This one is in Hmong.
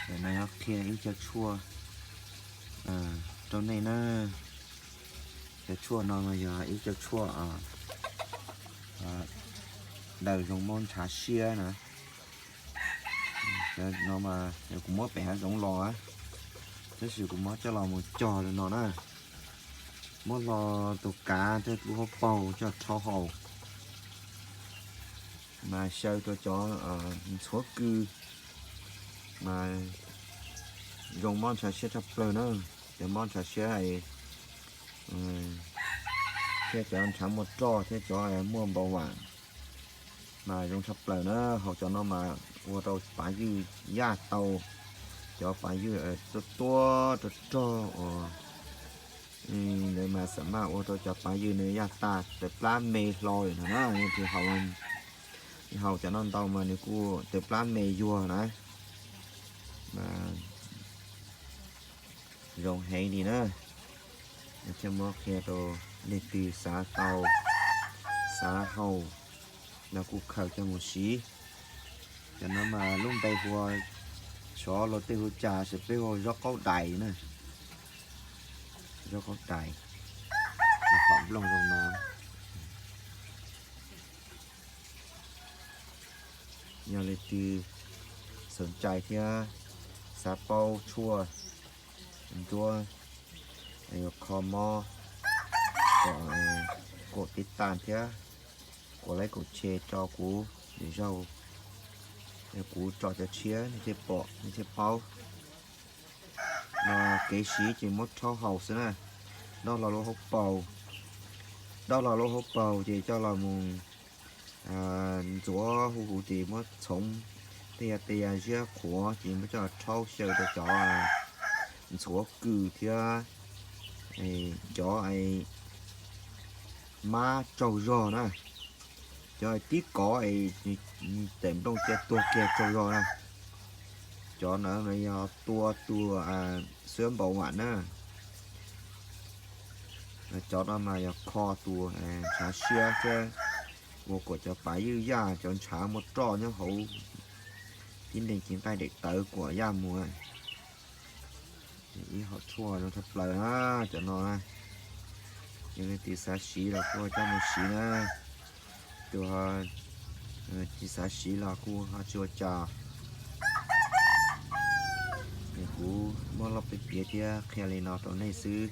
Ntawm no qhia ib co tshuaj rau nej na. Cov tshuaj no mas yog ib co tshuaj daws zoo mob ntshav siab na. Cov no mas kuv muab pem hav zoov los, tab sis kuv muab coj los mus cog rau no na. Muab hlo tus kav thiab lub hauv paug coj rhaub haus, mas xyaw rau cov ntxhuav kws mas zoo mob ntshav siab tshaj plaws na. Cov mob ntshav siab thiab cov ntshav muaj roj thiab cov muaj npau vam mas zoo tshaj plaws na. Haus cov no mas ua rau pav ywj yaj tau, cov pav ywj tuaj tuaj rog rog uas ntawd mas xam maj ua rau cov pav ywj nws yaj tas tawm plab me hlo lawm no na. Yog haus cov no ntau mas nws kuj tawm plab me yuag na. Zoo heev li na. Thiaj muab qhia rau leej twg xav tau, xav haus los kuj khaws coj mus siv. Cov no mas lub npe hu ua, xyov luag tej hu cas, peb hu ua zaub qaub dais na. Zaub qaub dais, hom nplooj zoo no. Yog leej twg xoom cai thiab xav paub tshuaj nruab yuav kho mob, kom kuam tib tas thiab kuam laiv kaum tshe rau kuv, lwm zaug kuv tso cov tshiab nej thiaj pom nej thiaj paub. Kev siv ces muab rhaub haus xwb na. Dob hlo lub hauv paug, dob hlo lub hauv paug ces coj los mus ntxuav huv huv ces muab txhoov tej yam tej yam ziab qhuav ces muab coj los rhaub xyaw rau cov ntxhuav kws thiab cov mab tsaug zog na. Cov tib kov es tawm nplooj cia tuag kiag tsaug zog na. Cov no yog tua tus xwb npau vam na. Cov no mas yog kho tus ntshav siab thiab ua kom cov pav ywj yaj, cov ntshav muaj roj nyob hauv tib neeg cev nqaij daim tawv kuam yaj mus. Ib hom tshuaj zoo tshaj plaws na, cov no na. Yog leej twg xav siv los kuj coj mus siv na. Tus tsis xav siv los kuj ho tsis ua cas. Kuv muab loj piav piav thiab qhia li no rau nej xwb.